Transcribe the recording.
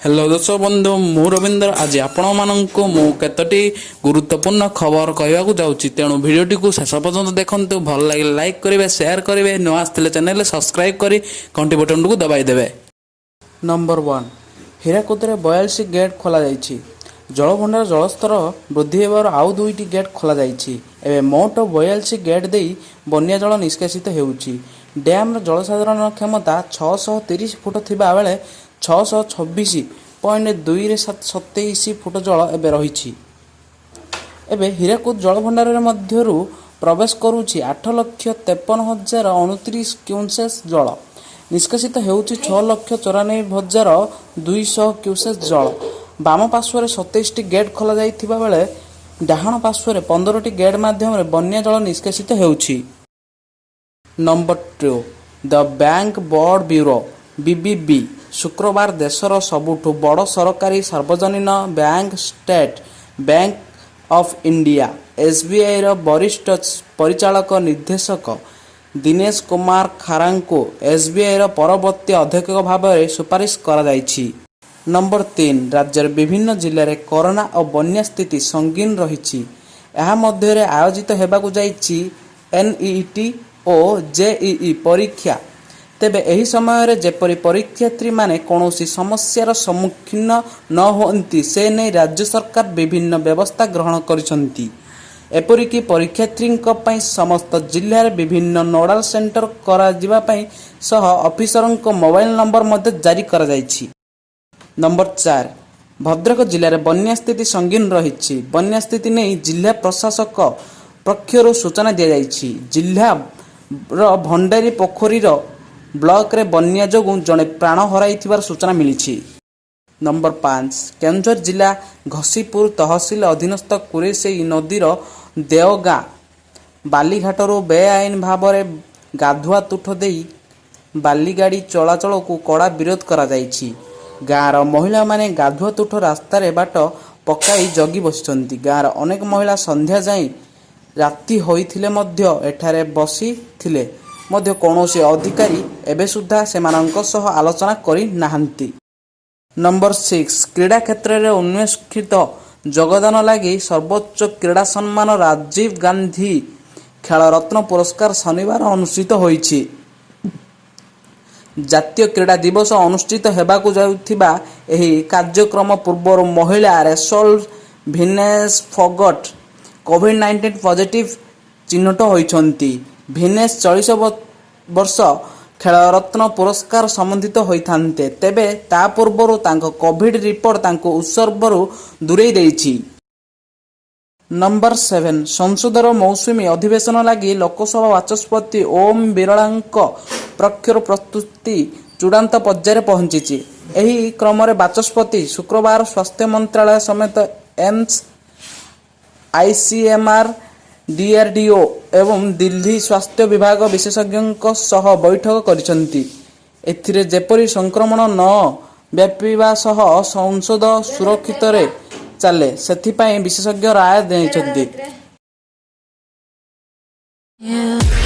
Hello ଦର୍ଶକ ବନ୍ଧୁ, ମୁଁ ରବୀନ୍ଦ୍ର। ଆଜି ଆପଣମାନଙ୍କୁ ମୁଁ କେତୋଟି ଗୁରୁତ୍ୱପୂର୍ଣ୍ଣ ଖବର କହିବାକୁ ଯାଉଛି। ତେଣୁ ଭିଡ଼ିଓଟିକୁ ଶେଷ ପର୍ଯ୍ୟନ୍ତ ଦେଖନ୍ତୁ। ଭଲ ଲାଗିଲେ ଲାଇକ୍ କରିବେ, ସେୟାର କରିବେ। ନୂଆ ଆସିଥିଲେ ଚ୍ୟାନେଲରେ ସବସ୍କ୍ରାଇବ୍ କରି ଘଣ୍ଟି ବଟନଟିକୁ ଦବାଇ ଦେବେ। ନମ୍ବର 1, ହୀରାକୁଦରେ 42 ଗେଟ୍ ଖୋଲାଯାଇଛି। ଜଳଭଣ୍ଡାର ଜଳସ୍ତର ବୃଦ୍ଧି ହେବାରୁ ଆଉ ଦୁଇଟି ଗେଟ୍ ଖୋଲାଯାଇଛି। ଏବେ ମୋଟ 42 ଗେଟ୍ ଦେଇ ବନ୍ୟା ଜଳ ନିଷ୍କାସିତ ହେଉଛି। ଡ୍ୟାମ୍ର ଜଳଧାରଣ କ୍ଷମତା 630 ଫୁଟ ଥିବା ବେଳେ 626.2 27 ଫୁଟ ଜଳ ଏବେ ରହିଛି। ଏବେ ହୀରାକୁଦ ଜଳଭଣ୍ଡାରରେ ମଧ୍ୟରୁ ପ୍ରବେଶ କରୁଛି 8,53,029 କ୍ୟୁସେସ୍ ଜଳ। ନିଷ୍କାସିତ ହେଉଛି 6,94,200 କ୍ୟୁସେସ୍ ଜଳ। ବାମ ପାର୍ଶ୍ୱରେ 27ଟି ଗେଟ୍ ଖୋଲାଯାଇଥିବା ବେଳେ ଡାହାଣ ପାର୍ଶ୍ୱରେ 15ଟି ଗେଟ୍ ମାଧ୍ୟମରେ ବନ୍ୟା ଜଳ ନିଷ୍କାସିତ ହେଉଛି। Number 2, the bank board bureau, BBB ଶୁକ୍ରବାର ଦେଶର ସବୁଠୁ ବଡ଼ ସରକାରୀ ସାର୍ବଜନୀନ bank state bank of India, ଏସ୍ବିଆଇର ବରିଷ୍ଠ ପରିଚାଳକ ନିର୍ଦ୍ଦେଶକ ଦିନେଶ କୁମାର ଖାରାଙ୍କୁ ଏସ୍ବିଆଇର ପରବର୍ତ୍ତୀ ଅଧ୍ୟକ୍ଷ ଭାବରେ ସୁପାରିଶ କରାଯାଇଛି। ନମ୍ବର 3, ରାଜ୍ୟର ବିଭିନ୍ନ ଜିଲ୍ଲାରେ କରୋନା ଓ ବନ୍ୟା ସ୍ଥିତି ସଙ୍ଗୀନ ରହିଛି। ଏହା ମଧ୍ୟରେ ଆୟୋଜିତ ହେବାକୁ ଯାଇଛି ଏନ୍ଇଇଟି ଓ ଜେଇଇ ପରୀକ୍ଷା। ତେବେ ଏହି ସମୟରେ ଯେପରି ପରୀକ୍ଷାର୍ଥୀମାନେ କୌଣସି ସମସ୍ୟାର ସମ୍ମୁଖୀନ ନ ହୁଅନ୍ତି, ସେ ନେଇ ରାଜ୍ୟ ସରକାର ବିଭିନ୍ନ ବ୍ୟବସ୍ଥା ଗ୍ରହଣ କରିଛନ୍ତି। ଏପରିକି ପରୀକ୍ଷାର୍ଥୀଙ୍କ ପାଇଁ ସମସ୍ତ ଜିଲ୍ଲାରେ ବିଭିନ୍ନ ନୋଡାଲ ସେଣ୍ଟର କରାଯିବା ପାଇଁ ସହ ଅଫିସରଙ୍କ ମୋବାଇଲ ନମ୍ବର ମଧ୍ୟ ଜାରି କରାଯାଇଛି। ନମ୍ବର 4, ଭଦ୍ରକ ଜିଲ୍ଲାରେ ବନ୍ୟା ସ୍ଥିତି ସଙ୍ଗୀନ ରହିଛି। ବନ୍ୟା ସ୍ଥିତି ନେଇ ଜିଲ୍ଲା ପ୍ରଶାସକ ପକ୍ଷରୁ ସୂଚନା ଦିଆଯାଇଛି। ଜିଲ୍ଲାର ଭଣ୍ଡାରୀ ପୋଖରୀର ବ୍ଲକରେ ବନ୍ୟା ଯୋଗୁଁ ଜଣେ ପ୍ରାଣ ହରାଇଥିବାର ସୂଚନା ମିଳିଛି। ନମ୍ବର 5, କେନ୍ଦୁଝର ଜିଲ୍ଲା ଘସିପୁର ତହସିଲ ଅଧୀନସ୍ଥ କୁରେଶେଇ ନଦୀର ଦେଓଗାଁ ବାଲିଘାଟରୁ ବେଆଇନ ଭାବରେ ଗାଧୁଆ ତୁଠ ଦେଇ ବାଲିଗାଡ଼ି ଚଳାଚଳକୁ କଡ଼ା ବିରୋଧ କରାଯାଇଛି। ଗାଁର ମହିଳାମାନେ ଗାଧୁଆ ତୁଠ ରାସ୍ତାରେ ବାଟ ପକାଇ ଜଗି ବସିଛନ୍ତି। ଗାଁର ଅନେକ ମହିଳା ସନ୍ଧ୍ୟା ଯାଇ ରାତି ହୋଇଥିଲେ ମଧ୍ୟ ଏଠାରେ ବସିଥିଲେ ମଧ୍ୟ କୌଣସି ଅଧିକାରୀ ଏବେ ସୁଦ୍ଧା ସେମାନଙ୍କ ସହ ଆଲୋଚନା କରିନାହାନ୍ତି। ନମ୍ବର 6, କ୍ରୀଡ଼ା କ୍ଷେତ୍ରରେ ଉଲ୍ଲେଖନୀୟ ଯୋଗଦାନ ଲାଗି ସର୍ବୋଚ୍ଚ କ୍ରୀଡ଼ା ସମ୍ମାନ ରାଜୀବ ଗାନ୍ଧୀ ଖେଳରତ୍ନ ପୁରସ୍କାର ଶନିବାର ଅନୁଷ୍ଠିତ ହୋଇଛି। ଜାତୀୟ କ୍ରୀଡ଼ା ଦିବସ ଅନୁଷ୍ଠିତ ହେବାକୁ ଯାଉଥିବା ଏହି କାର୍ଯ୍ୟକ୍ରମ ପୂର୍ବରୁ ମହିଳା ରେସଲର ଭିନେଶ ଫୋଗଟ କୋଭିଡ-19 ପଜିଟିଭ ଚିହ୍ନଟ ହୋଇଛନ୍ତି। ଭିନେଶ ଚଳିତ ବର୍ଷ ଖେଳରତ୍ନ ପୁରସ୍କାର ସମ୍ବନ୍ଧିତ ହୋଇଥାନ୍ତେ। ତେବେ ତା ପୂର୍ବରୁ ତାଙ୍କ କୋଭିଡ ରିପୋର୍ଟ ତାଙ୍କୁ ଉତ୍ସବରୁ ଦୂରେଇ ଦେଇଛି। ନମ୍ବର 7, ସଂସଦର ମୌସୁମୀ ଅଧିବେଶନ ଲାଗି ଲୋକସଭା ବାଚସ୍ପତି ଓମ୍ ବିରଳାଙ୍କ ପକ୍ଷରୁ ପ୍ରସ୍ତୁତି ଚୂଡ଼ାନ୍ତ ପର୍ଯ୍ୟାୟରେ ପହଞ୍ଚିଛି। ଏହି କ୍ରମରେ ବାଚସ୍ପତି ଶୁକ୍ରବାର ସ୍ୱାସ୍ଥ୍ୟ ମନ୍ତ୍ରାଳୟ ସମେତ ଏମ୍ସ, ଆଇସିଏମ୍ଆର୍, ଡିଆରଡିଓ ଏବଂ ଦିଲ୍ଲୀ ସ୍ୱାସ୍ଥ୍ୟ ବିଭାଗ ବିଶେଷଜ୍ଞଙ୍କ ସହ ବୈଠକ କରିଛନ୍ତି। ଏଥିରେ ଯେପରି ସଂକ୍ରମଣ ନ ବ୍ୟାପିବା ସହ ସଂସଦ ସୁରକ୍ଷିତରେ ଚାଲେ, ସେଥିପାଇଁ ବିଶେଷଜ୍ଞ ରାୟ ଦେଇଛନ୍ତି। Yeah.